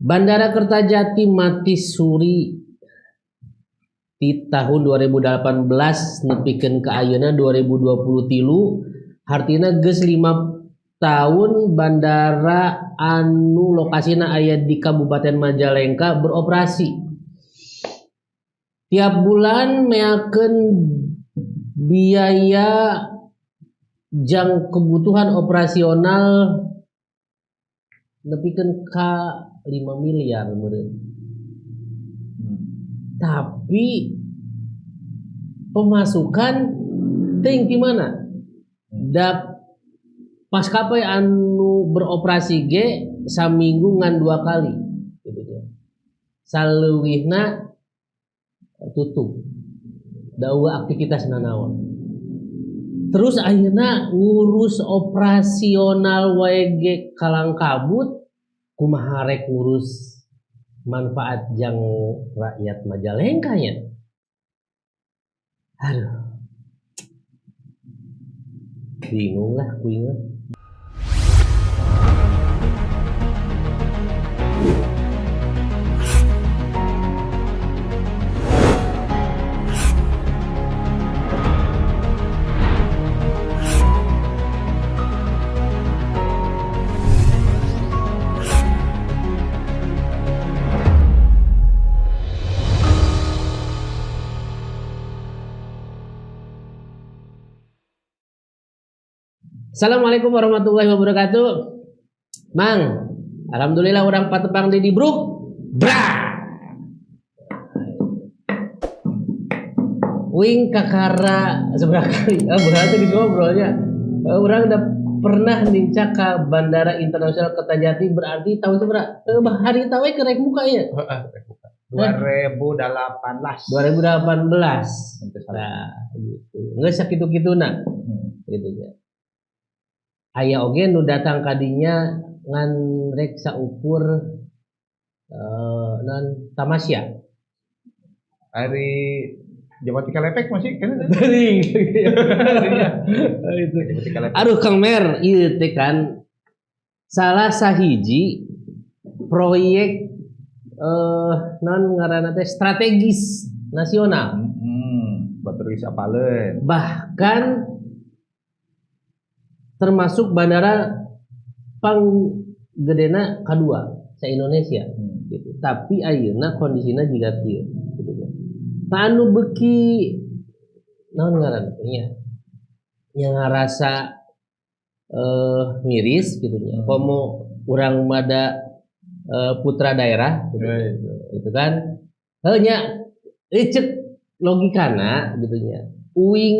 Bandara Kertajati mati suri di tahun 2018 nepikeun ka ayeuna 2023, hartina geus 5 tahun bandara anu lokasina aya di Kabupaten Majalengka beroperasi. Tiap bulan meakeun biaya jang kebutuhan operasional nepikeun ka 5 miliar meureun. Tapi pemasukan teuing di mana? Da maskapai anu beroperasi ge saminggu ngan 2 kali gitu ya. Saleuwihna tutup. Da euweuh aktivitas nanaon. Terus ayeuna ngurus operasional wae ge kalang kabut, kumaha rek ngurus manfaat jang rakyat Majalengka nya. Aduh. Bingung lah kuing mah. Assalamualaikum warahmatullahi wabarakatuh. Mang, alhamdulillah urang patepang di Bruk. Bra. Wing kakara seberapa kali? Ah, berarti di ngobrolnya. Urang udah pernah nincak ke Bandara Internasional Kertajati, berarti tahun itu berapa? Hari tahu ke rek muka ya? Heeh, rek muka. 2018. 2018. Sampai salah. Nah, gitu. Nggak sakitu-kituna. Gitu ya. Aya oge nu datang kadinya ngan rek saukur non tamasya. Ari Jawa Lepek masih kan? Teuing. Itu. Jawa Lepek. Aduh Kang Mer, ieu teh kan salah sahiji proyek non ngaranna teh strategis nasional. Batur geus apaleun. Bahkan termasuk bandara panggedena kadua sa Indonesia. Gitu. Tapi ayeuna kondisina jiga kieu gitu. Nah, anu beuki naon ngaranna teh nya? Yang ngarasa miris gitu nya. Komo urang mada putra daerah gitu, gitu kan. Heuh nya cek logikana gitu nya. Uing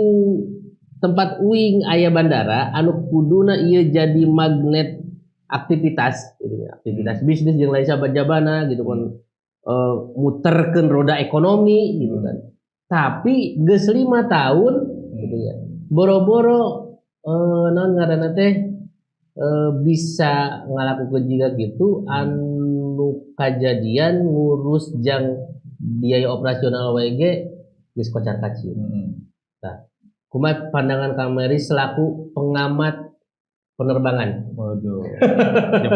tempat uing aya bandara anu kuduna ieu jadi magnet aktivitas gitu nya, aktivitas bisnis jeung lain sabajabana gitu kan, muterkeun roda ekonomi gitu kan. Tapi geus 5 tahun gitu ya. Boro-boro naon ngaranna teh bisa ngalakukeun jiga gitu, anu kajadian ngurus jang biaya operasional wae ge geus kocar-kacir. Nah, kumaha pandangan Kang Meri selaku pengamat penerbangan? Waduh.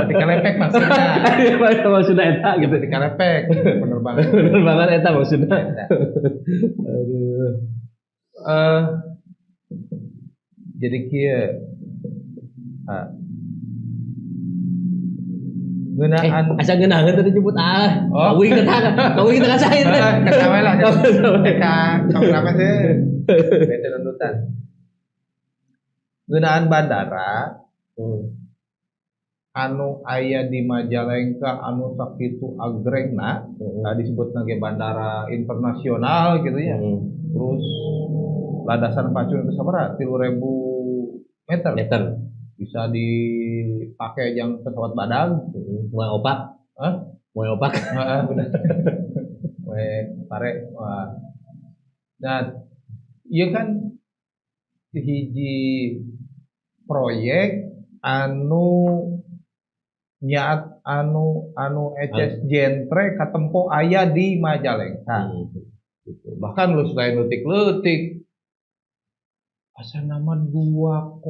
Jawa Lepek maksudnya. Iya, maksudnya eta gitu. Jawa Lepek penerbangan. Penerbangan eta maksudnya. Eta. Aduh. Jadi kieu. Ngeunaan Asa ngeunaheun tadi nyebut ah. Oh. Kawin kita, kawin kita kasain. Heeh, kasawe lah. Kasawe. Ka kameramen sih. Bete nundutan. Ngeunaan bandara anu aya di Majalengka anu sakitu agrengna, tadi disebut ge bandara internasional gitu ya. Terus landasan pacu itu sabaraha? 3.000 meter. Meter. Bisa dipakai yang pesawat badag. Moe opak. Hah? Moe opak. Heeh, bener. Moe pare. Wah. Nah, ieu kan hiji proyek anu nyaat anu eces jentre katempo aya di Majalengka. Gitu. Bahkan lu selain leutik-leutik asa nama 2,6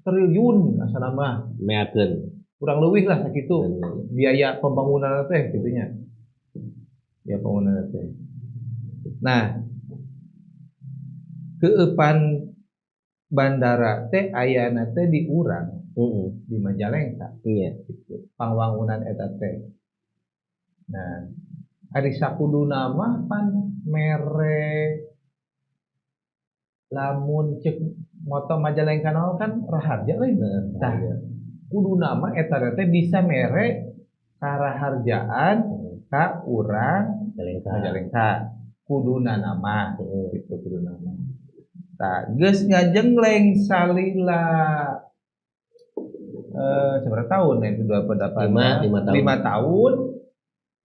triliun asa nama Meakeun. Kurang leuwih lah sakitu biaya pembangunan teh gitu nya. Biaya pembangunan teh. Nah, keeupan bandara teh ayana teh di urang, di Majalengka. Iya. Gitu. Pangwangunan eta teh. Nah, ari sakuduna mah pan mere lamun cek moto Majalengka naon kan raharja lain. Tah, kuduna mah eta teh bisa mere karaharjaan ka urang Majalengka. Majalengka. Kuduna nama gitu kuduna nama. Tah, geus ngajengleng salila seberapa tahun ya itu 28 5 tahun. 5 tahun.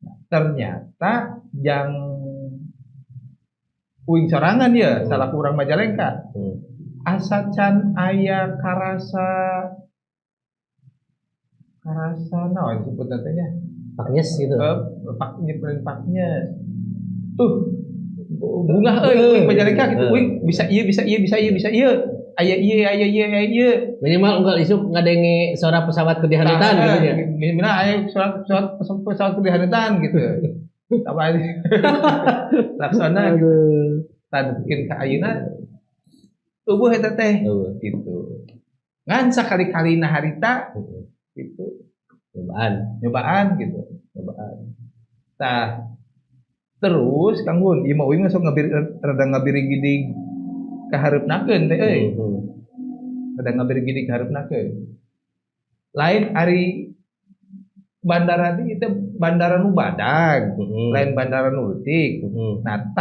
Nah, ternyata yang uing sorangan ya salah kurang Majalengka. Asa can aya karasa naon disebut teh nya? Paknyes gitu. Paknyes. Tuh bungah euy uing Majalengka gitu. Uing bisa ieu bisa ieu bisa ieu bisa ieu. Aya ieu aya ieu aya ieu. Minimal unggal isuk ngadenge suara pesawat ke dihaneutan gitu ya. Minimal aya suara pesawat ke dihaneutan gitu. Apa laksana gitu. Tah mungkin ka ayeuna eueuh eta teh gitu. Ngan sakali-kalina harita gitu. Nyobaan gitu, nyobaan. Tah terus Kang Gun, ieu mah uing sok rada ngabirigidig ka hareupnakeun teh euy. Rada ngabirigidig ka hareupnakeun. Lain ari bandara itu bandara nu badag, lain bandara nu leutik. Nah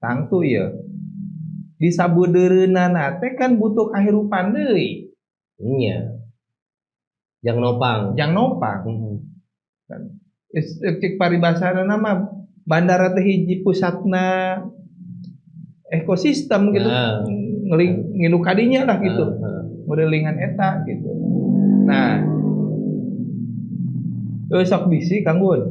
tangtu ieu. Di sabeudeureunan teh kan butuh kahirupan deui. Iya. Jang nopang. Kan cek paribasana mah bandara teh hiji pusatna ekosistem gitu. Ngilu kadinya lah gitu. Modelingan eta gitu. Nah, sok bisi Kang Gun.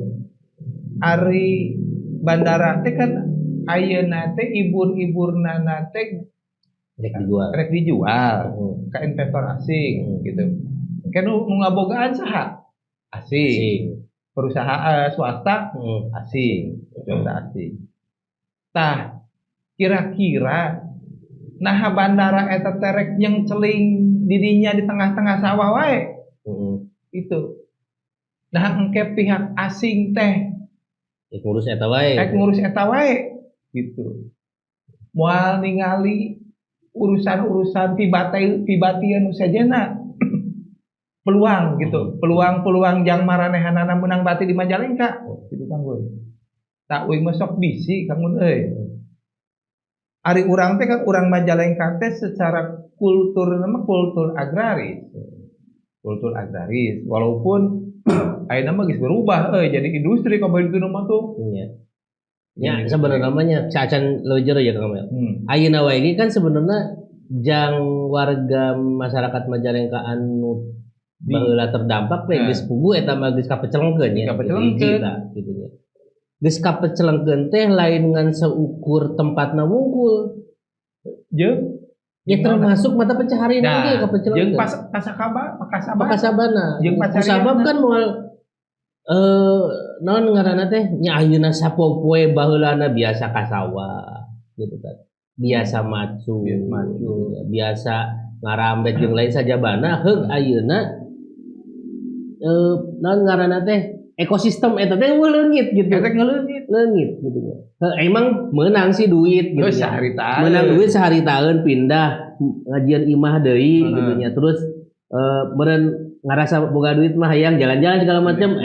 Ari bandara teh kan ayeuna teh ibur-iburna teh rek dijual ka investor asing gitu. Kan nu ngabogaan saha? Asing. Perusahaan swasta asing, swasta asing. Tah, kira-kira nah bandara eta terek yang celing dirinya di tengah-tengah sawah wae. Itu. Nah engke pihak asing teh rek ngurus eta wae. Rek ngurus eta wae gitu. Moal ningali urusan-urusan tibatian nu sejenna. Peluang gitu, peluang-peluang jang maranehanana menang bati di Majalengka gitu Kang Gun. Tak uing mah sok bisi Kang Gun euy. Ari urang teh kan urang Majalengka teh secara kultur nama kultur agraris. Kultur agraris walaupun ayeuna mah geus berubah euy jadi industri kabeh itu mah tuh. Iya. Ya sebenarnya namanya cacan leuwih jero ya Kang Mel. Ayeuna wae ge kan sebenarnya jang warga masyarakat Majalengka anu baheula terdampak teh geus puguh eta mah geus kapecelengkeun ya. Kapecelengkeun gitu nya. Geus kapecelengkeun teh lain ngan seukur tempatna wungkul. Jeung ya termasuk mata pencaharian oge kapecelengkeun. Jeung pasakaba, pakasabana. Jeung pasabab kan moal naon ngaranna teh nya ayeuna sapopoe baheulana biasa ka sawah gitu kan. Biasa macu, biasa ngarambet jeung lain sajabana heug ayeuna naon ngaranna teh ekosistem eta teh leungit gitu. Eta ngeleungit, leungit gitu. Emang meunang sih duit gitu. Sehari taeun. Meunang duit sehari taeun pindah ngajian imah deui gitu nya. Terus meureun ngarasa boga duit mah hayang jalan-jalan segala macam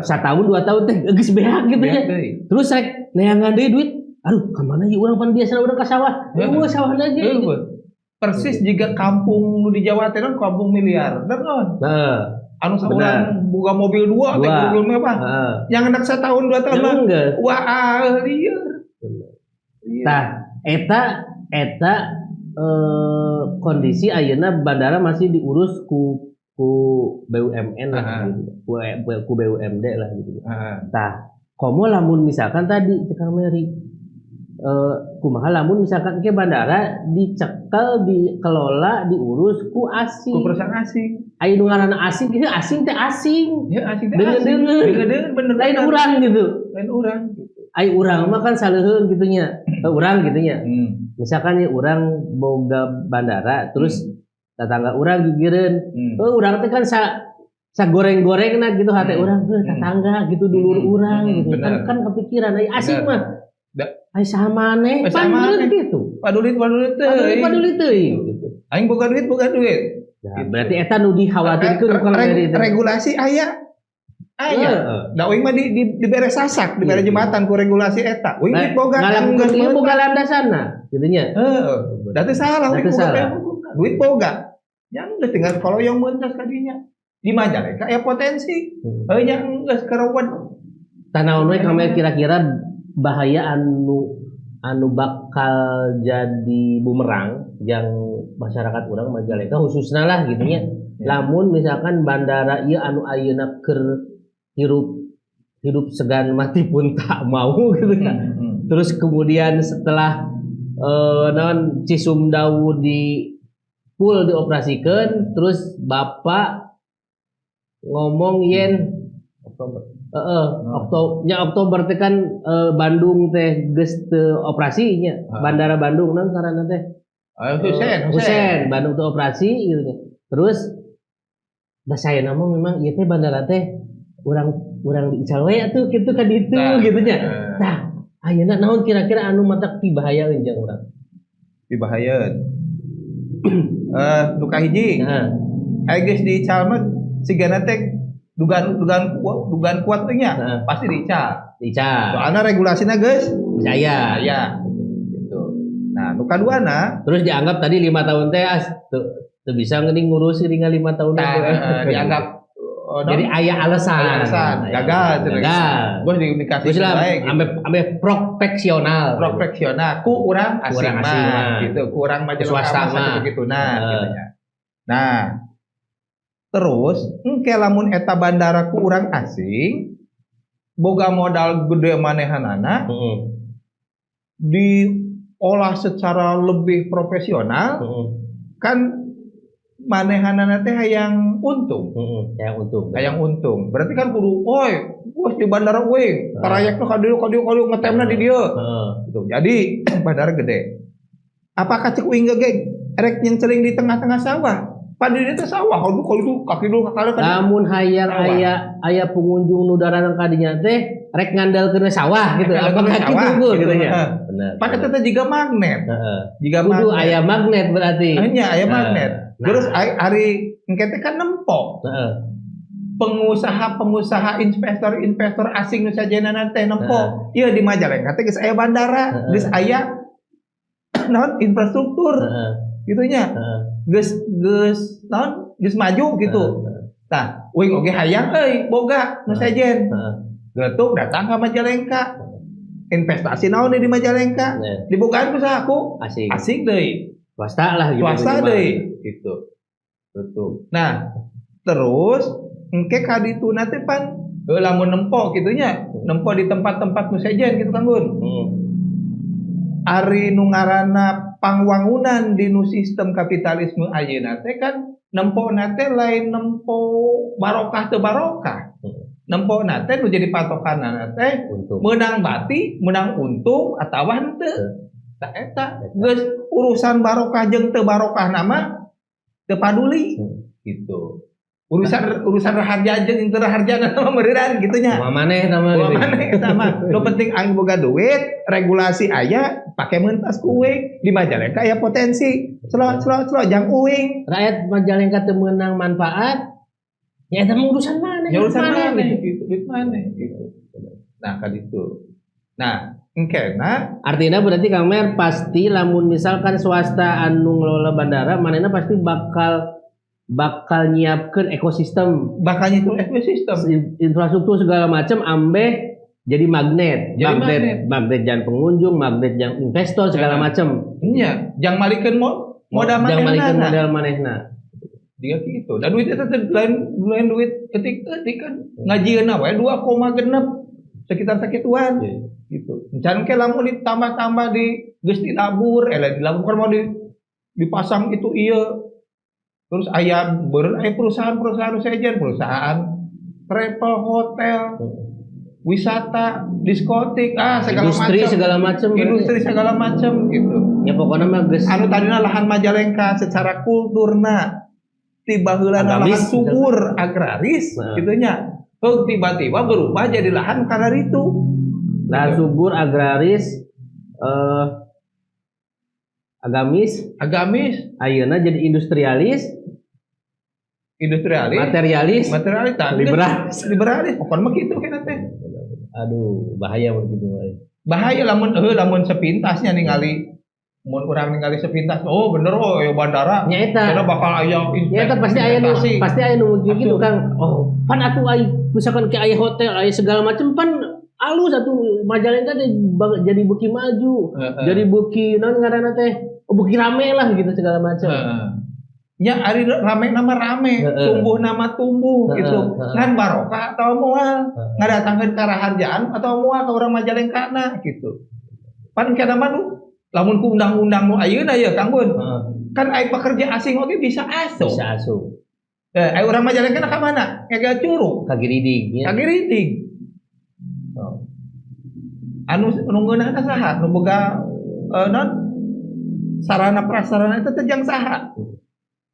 satahun 2 tahun teh geus beak gitu nya. Terus rek neangan deui duit, aduh ka mana ieu urang pan biasa urang ka sawah. Eueuh sawahna ge. Persis jika kampung nu di Jawa teh kan kampung miliarder non. Heeh. Anu saurang boga mobil 2 teh belum apa. Yang hendak setahun 2 tahun mah. Wah, lieur. Tah, eta kondisi ayeuna bandara masih diurus ku BUMN lah gitu. Ku BUMD lah gitu. Tah, komo lamun misalkan tadi Kang Meri Kumaha lamun misalkan ke bandara dicekel, dikelola, diurus ku asing. Ku perusahaan asing. Aya nu ngaranna asing, ieu asing teh asing. Ya asing teh asing. Deungeun-deungeun. Bener. Lain urang gitu. Lain urang gitu. Ai urang mah kan saleuheung gitu nya. Urang gitu nya. Misalkan ya urang boga bandara terus tetangga urang gigireun. Urang teh kan sa goreng-gorengna gitu hate urang, tetangga gitu dulur urang gitu. Kan kepikiran ai asing mah. Ai saha maneh pan gitu. Paduli teuing. Paduli teuing gitu. Aing boga duit. Nah, gitu. Berarti eta nu dikhawatirkeun ku regulasi aya. Aya. Da uing mah dibere sasak, dibere jembatan ku regulasi eta. Uing duit boga ngalakukeun ieu boga landasanna gitu nya. Heeh. Da teu salah uing boga duit boga. Yang geus tinggal kalau yang mentas ka dinya. Di Majalengka aya potensi. Heuh nya geus karawat. Tah naon we kamari kira-kira bahaya anu bakal jadi bumerang yang masyarakat urang Majalengka khususna lah gitu nya. Lamun misalkan bandara ieu anu ayeuna keur hidup segan mati pun tak mau gitu kan. Terus kemudian setelah naon Cisumdawu di full dioperasikeun, terus bapak ngomong yen Oktober. Oktober teh kan Bandung teh geus teu operasi nya. Bandara Bandung naon ngaranna teh? Husein, Bandung teu operasi gitu. Terus da saena mah memang ieu teh bandara teh urang diical we atuh kitu ka ditu gitu nya. Tah, ayeuna naon kira-kira anu matak pibahayaeun jeung urang? Pibahayaeun. Nu kahiji. Heeh. Aya geus diical mah sigana teh dugaan kuat teh nya pasti diical. Diical. Soalna regulasina geus aya. Aya. Gitu. Nah, nu kaduana terus dianggap tadi 5 tahun teh teu bisa geuning ngurusi tinggal 5 tahun teh. Dianggap jadi aya alasan. Gagal. Gua dikasih baik. Ame profesional. Profesional ku urang asing mah gitu, ku urang Majalengka mah gitu nah gitu nya. Nah, terus engke lamun eta bandara ku urang asing boga modal gede manehanana diolah secara lebih profesional kan manehanana teh hayang untung. Hayang untung. Berarti kan kudu oi, bos di bandara uing, tarayekna ka dieu ngetemna di dieu. Gitu. Jadi bandara gede. Apakah cek uing ge rek nyenceling di tengah-tengah sawah? Padahal itu sawah, kalau itu kaki dulu kakak kan. Lamun hayang aya pengunjung nu daratang ka dinya teh rek ngandalkeun sawah gitu. Apakah kitu unggul gitu nya? Bener. Pan eta teh jiga magnet. Heeh. Jiga kudu magnet. Aya magnet berarti. Nya aya magnet. Terus ari engke teh kan nempo. Heeh. Pengusaha-pengusaha investor-investor asing nu sajenana teh nempo. Ieu di Majalengka teh geus aya bandara, geus aya naon infrastruktur. Gitu nya. Geus naon geus maju gitu. Tah, uing oge hayang euy boga nu sejen. Geletuk datang ka Majalengka. Investasi naon di Majalengka? Dibogaan ku saha ku? Asing. Asing deui. Swasta lah gitu. Swasta deui gitu. Betul. Nah, terus engke ka dituna teh pan lamun nempo kitu nya, nempo di tempat-tempat nu sejen gitu Kang Gun. Ari nu ngaranna pangwangunan di nu sistem kapitalisme ayeuna teh kan nempona teh lain nempo barokah teu barokah. Nempona teh nu jadi patokanna teh meunang bati, meunang untung atawa henteu. Tah eta geus urusan barokah jeung teu barokah nama teu paduli gitu. Urusan raharja jeung teu raharjana mah meureunaan kitu nya. Kumaha maneh eta mah. Kumaha maneh eta mah. Nu penting aing boga duit, regulasi aya, pake mentas ku uing, di Majalengka aya potensi. Selo jang uing. Rakyat Majalengka teu meunang manfaat, ya eta mah urusan maneh. Ya urusan maneh gitu, duit maneh gitu. Nah, ka ditu. Nah, engkena artinya berarti Kang Mer pasti lamun misalkan swasta anu ngelola bandara manehna pasti bakal nyiapkeun ekosistem, bakal nyiapkeun ekosistem, infrastruktur segala macam ambeh jadi magnet, magnet jangan pengunjung, magnet jangan investor segala macam. Iya, jangan malikeun modal manehna. Modal manehna. Dia gitu. Dan duit itu lain duit ketik-ketik kan ngajieuna we 2,6 sekitar sakituan. Gitu. Encan ke lamun ditambah-tambah di geus dilabur, dilabur kan mau dipasang itu ieu. Terus aya beureun aya perusahaan-perusahaan sejen, perusahaan travel, hotel, wisata, diskotik, segala industri macam. Segala macam. Industri segala macam gitu. Ya pokoknya mah geus Anu tadina lahan Majalengka secara kulturna ti baheulana lahan Agamis, subur agraris gitu nya. Heuh, tiba-tiba berubah jadi lahan karena itu. Lahan subur agraris, agamis, Agamis, ayeuna jadi industrialis, industrialis, materialis, materialis, tah, liberalis. Liberalis, pokoknya mah gitu kan teh. Aduh, bahaya mun kitu mah. Bahaya lamun heuh lamun sepintasnya ningali, mun urang ningali sepintas, oh bener, oh ya bandara Nya eta. karena bakal aya Ya eta pasti aya nu investasi. Pasti aya nu gitu Asup. Kang. Oh, pan atuh ai misalkan ke aya hotel, aya segala macam, pan alus atuh Majalengka teh jadi beuki maju, jadi beuki naon ngaranna teh? Oh, beuki rame lah gitu segala macam. Heeh. Nya ari rame nama rame, tumbuh nama tumbuh gitu. Ngan barokah atau moal, ngadatangkeun karaharjaan atau moal ka urang Majalengka na gitu. Pan kana mah nu lamun ku undang-undang nu ayeuna ya Kang Gun, kan ai pekerja asing oge bisa asup. Bisa asup. Eh, ai urang Majalengka ka mana? Ngegel curug, Kagiridig nya. Ka Giridig. Oh. Anu nu ngeunahna saha? Nu boga non sarana prasarana itu teh jang saha?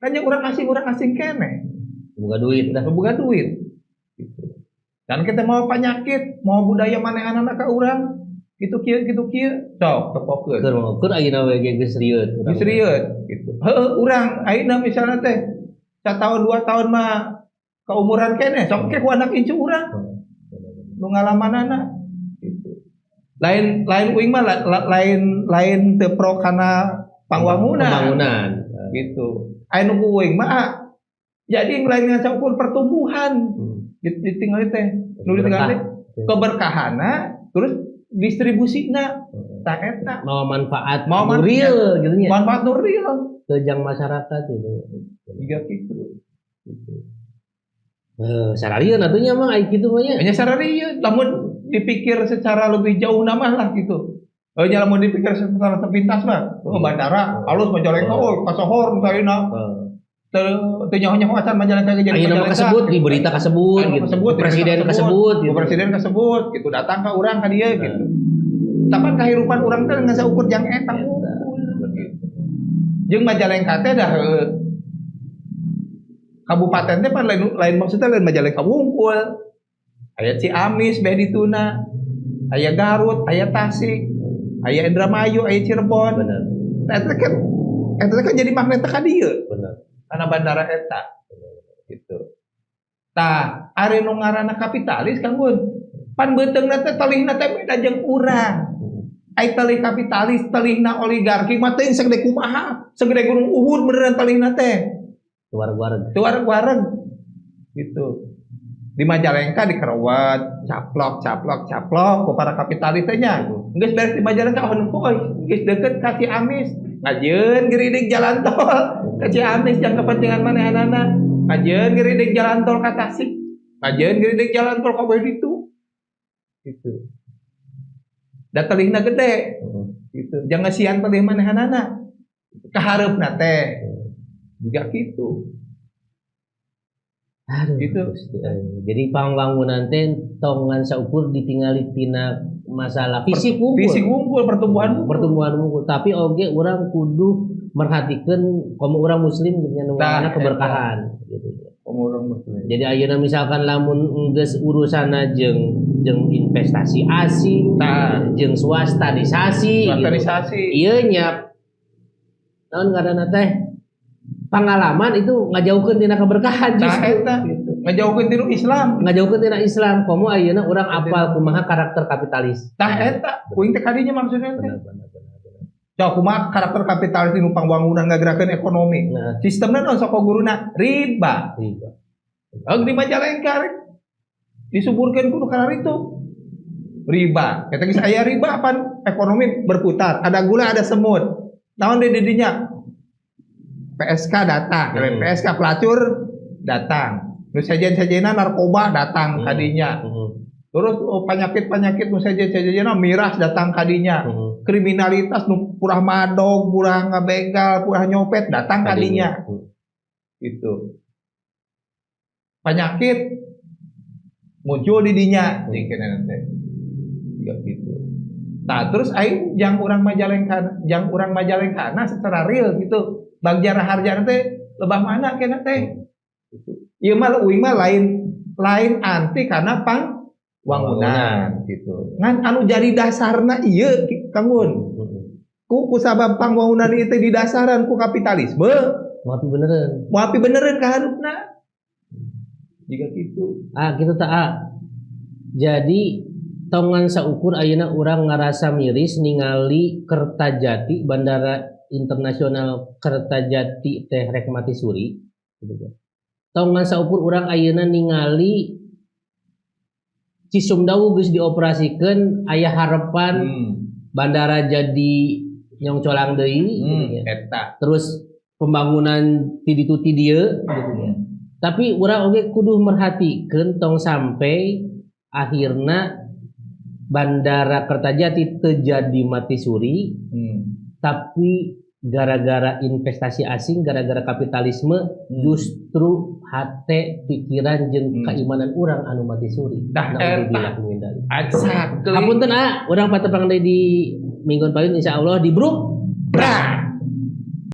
Kan yang urang asing keneh. Boga duit dah. Nu boga duit. Gitu. Dan kita mau penyakit, mau budaya manehanana ka urang, gitu kieu gitu kieu, sok tepokeun. Keur keur ayeuna we ge geus rieut. Geus rieut gitu. Heueuh, urang ayeuna misalnya teh satahun 2 tahun mah keumuran keneh, sok ke ku anak incu urang nu ngalamanana gitu. Lain lain uing mah lain lain teu pro kana pangwangunan. Pembangunan. Gitu. Aya nu ku uing mah jadi lain ngan saukur pertumbuhan. Ditinggali teh. Nu ditinggali teh keberkahana terus distribusina tah eta. Mau manfaat Mau nu real gitu nya. Manfaat nu real Ke jang masyarakat gitu. Jiga kitu. Eh, sararieun atuh nya mah ai kitu mah nya. Nya sararieun lamun dipikir secara lebih jauh nama lah gitu. Oh nya lamun dipikir secara sepintas mah, oh, bandara alus Majalengka, oh kasohor misalnya. Teu teu nyaho-nyaho acan Majalengka ge jadi Ayeuna mah Majalengka. kasebut di berita kasebut Ayeuna gitu. kasebut, di berita Presiden kasebut ku gitu. Presiden kasebut gitu datang ka urang ka dieu gitu. Tapi kehidupan urang teh ngan saukur jang eta unggul gitu. Jeung Majalengka teh dah kabupaten teh pan lain, lain maksudnya lain Majalengka wungkul. Aya Ciamis beh dituna, aya Garut, aya Tasik, aya Indramayu, aya Cirebon. Nah, eta kan jadi magnet ka dieu. Karena bandara eta. Gitu. Tah, ari nu ngaranna kapitalis Kang Gun. Pan beuteungna teh telihna teh beda jeung urang. Ai telih kapitalis, telihna oligarki mah teuing segede kumaha, segede gunung Uhud beneran telihna teh. Wareg-wareg. Teu wareg-wareg. Gitu. Di Majalengka dikerawat, caplok, caplok, caplok ku para kapitalis teh nya. Geus beres di Majalengka oh nempo euy, geus deukeut ka Ciamis. Ngajieun geridik jalan tol ka Ciamis jang kepentingan manehanana. Ngajieun geridik jalan tol ka Tasik. Ngajieun geridik jalan tol ka ditu. Gitu. Da telihna gede. Gitu. Jangan sian telih manehanana. Kahareupna teh. Juga gitu. Aduh, Gitu. Gusti, aduh. Jadi pangwangunan teh tong ngan saukur ditingali tina masalah fisik wungkul. Fisik wungkul, pertumbuhan wungkul. Pertumbuhan wungkul. Tapi oge urang kudu merhatikeun komo urang muslim dengan Tah, ngaranna keberkahan gitu. Komo urang muslim. Jadi ayeuna misalkan lamun geus urusanna jeung jeung investasi asing, Tah. jeung swastanisasi gitu. Swastanisasi. Ieu nya naon ngaranna teh? Pengalaman itu ngajauhkeun tina keberkahan Tah justru. eta. Ngajauhkeun tina Islam. Ngajauhkeun tina Islam. Komo ayeuna urang apal kumaha karakter kapitalis. Tah eta, kuing teh kadinya maksudnya teh. Benar, benar, benar, benar. Cok kumaha karakter kapitalis di pangwangunan ngagerakeun ekonomi. Nah. Sistemna naon sok guruna riba. Riba. Heug di Majalengka rek disuburkeun kudu kana itu. Riba. Eta geus aya riba pan ekonomi berputar. Ada gula ada semut. Naon deui didinya? PSK datang, PSK pelacur datang. Nu sejen-sejenan narkoba datang kadinya. Terus oh, penyakit-penyakit nu seje-sejena miras datang kadinya. Kriminalitas nu purah madog, purah ngabegal, purah nyopet datang kadinya. Gitu. Penyakit muncul di dinya dikena teh. Jiga gitu. Nah, terus aing jang urang Majalengka, jang urang Majalengkana secara real gitu. Bagja Raharja teh lebah mana kena teh? Gitu. Ieu mah uing mah lain lain anti karena pang wangunan gitu. Ngan anu jadi dasarna ieu, Kang Gun. Ku kusabab pangwangunan ieu teh didasaran ku kapitalisme, Moal beneran. Moal beneran ka hareupna. Jiga gitu. Ah, gitu tak ah. Jadi tong ngan saukur ayeuna urang ngarasa miris ningali Kertajati, Bandara Internasional Kertajati teh rek mati suri gitu kan. Tong ngan saukur urang ayeuna ningali Cisumdawu geus dioperasikeun, aya harapan bandara jadi nyongcolang deui gitu ya. Eta. Terus pembangunan ti ditu ti dieu gitu ya. Tapi urang oge kudu merhatikeun tong sampai akhirna Bandara Kertajati terjadi mati suri, tapi gara-gara investasi asing, gara-gara kapitalisme, justru hate, pikiran jeung keimanan urang anu mati suri. Dah, Naudzubillah eta. Min dzalik. Exactly. Hapunten ah, urang patepang deui di mingguan payun, insyaallah di Bruk. Bra.